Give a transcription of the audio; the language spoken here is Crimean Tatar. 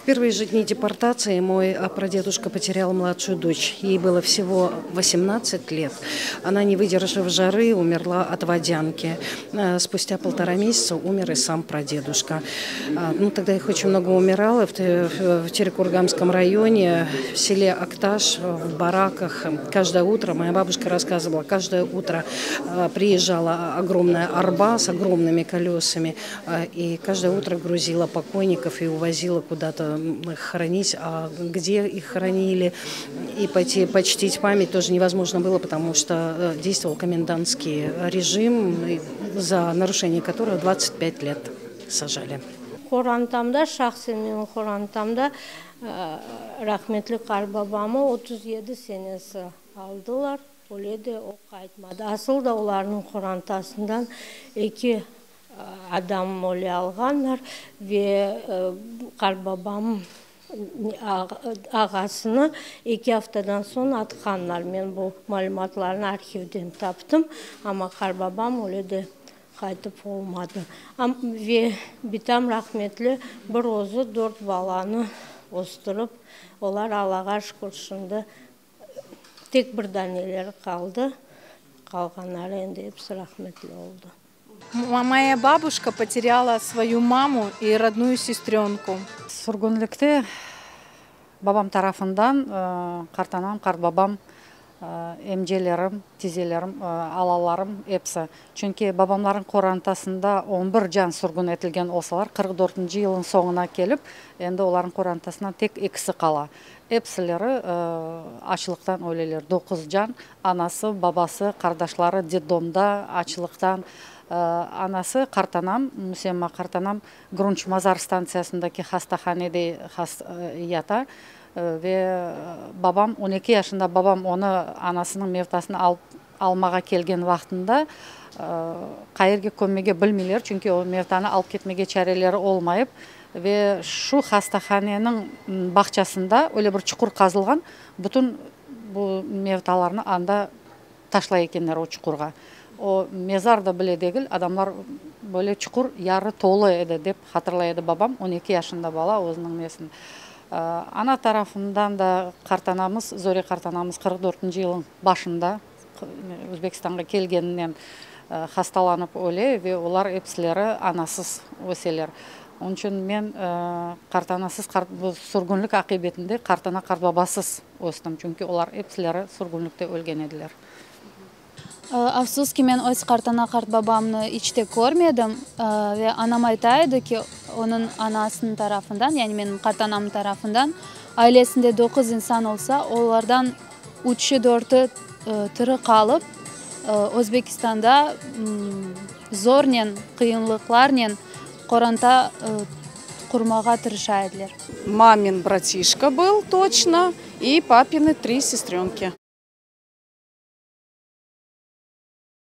Первые же дни депортации мой прадедушка потерял младшую дочь. Ей было всего 18 лет. Она, не выдержав жары, умерла от водянки. Спустя полтора месяца умер и сам прадедушка. Ну, тогда их очень много умирало в Терекурганском районе, в селе Акташ, в бараках. Каждое утро, моя бабушка рассказывала, каждое утро приезжала огромная арба с огромными колесами и каждое утро грузила покойников и увозила куда-то хоронить, а где их хоронили и пойти почтить память тоже невозможно было, потому что действовал комендантский режим, за нарушение которого 25 лет сажали. Qorantamda, şahsen menim qorantamda rahmetli qartbabamı 37 senesi aldılar, öyle de o qaytmadı. Asıl da olarnıñ qorantasından eki adam öyle alğanlar ve qartbabam ağasını 2 aftadan soñ atqanlar. Men bu malümatlarnı arhivden taptım, amma qartbabam öyle de qaytıp olmadı. Ve bitam rahmetli bir özü dört balanı östürip, olar, Allağa şükür, şimdi tek bir daneleri qaldı, qalğanları endi episi rahmetli oldı. Моя бабушка потеряла свою маму и родную сестренку. Sürgünlikte babam tarafından qartanam, qartbabam, emcelerim, tizelerim, alalarım episi. Çünki babamlarnıñ qorantasında 11 can sürgün etilgen olsalar, 44-yılnıñ soñuna kelip, endi olarnıñ qorantasından tek ekisi qala. Episileri açlıqtan öleler. 9 can, anası, babası, qardaşları детдомда açlıqtan. Anası, qartanam, Musemma qartanam Grunç Mazar stantsiyasındaki hastahanede yata ve babam, 12 yaşında babam onı anasınıñ mevtasını alıp almağa kelgen vaqtında qayerge kömmege bilmeyler, çünki o mevtanı alıp ketmege çareleri olmayıp ve şu hastahaneniñ bağçasında öyle bir çuqur qazılğan, bütün bu mevtalarnı anda taşlay ekenler o çuqurğa. O mezar da bile degil, adamlar böyle çuqur yarı tolu edi, dep hatırlay edi babam, 12 yaşında bala özüniñ nesini. Ana tarafından da qartanamız, Zore qartanamız 44-yılnıñ başında Özbekistanğa kelgeninen hastalanıp öle ve olar episileri anasız öseler. Onıñ içün men qartanasız, sürgünlik aqibetinde qartana qartbabasız östim, çünki olar episileri sürgünlikte ölgen ediler. Afsus ki, men öz qartana qartbabamnı iç te körmedim ve anam ayta edi ki, onıñ anasınıñ tarafından, yani menim qartanamnıñ tarafından ailesinde 9 insan olsa, olardan üçü, dörtü tiri qalıp, Özbekistanda zornen, qıyınlıqlarnen qoranta qurmağa tırışa ediler. Мамин братишка был точно и папины три сестренки.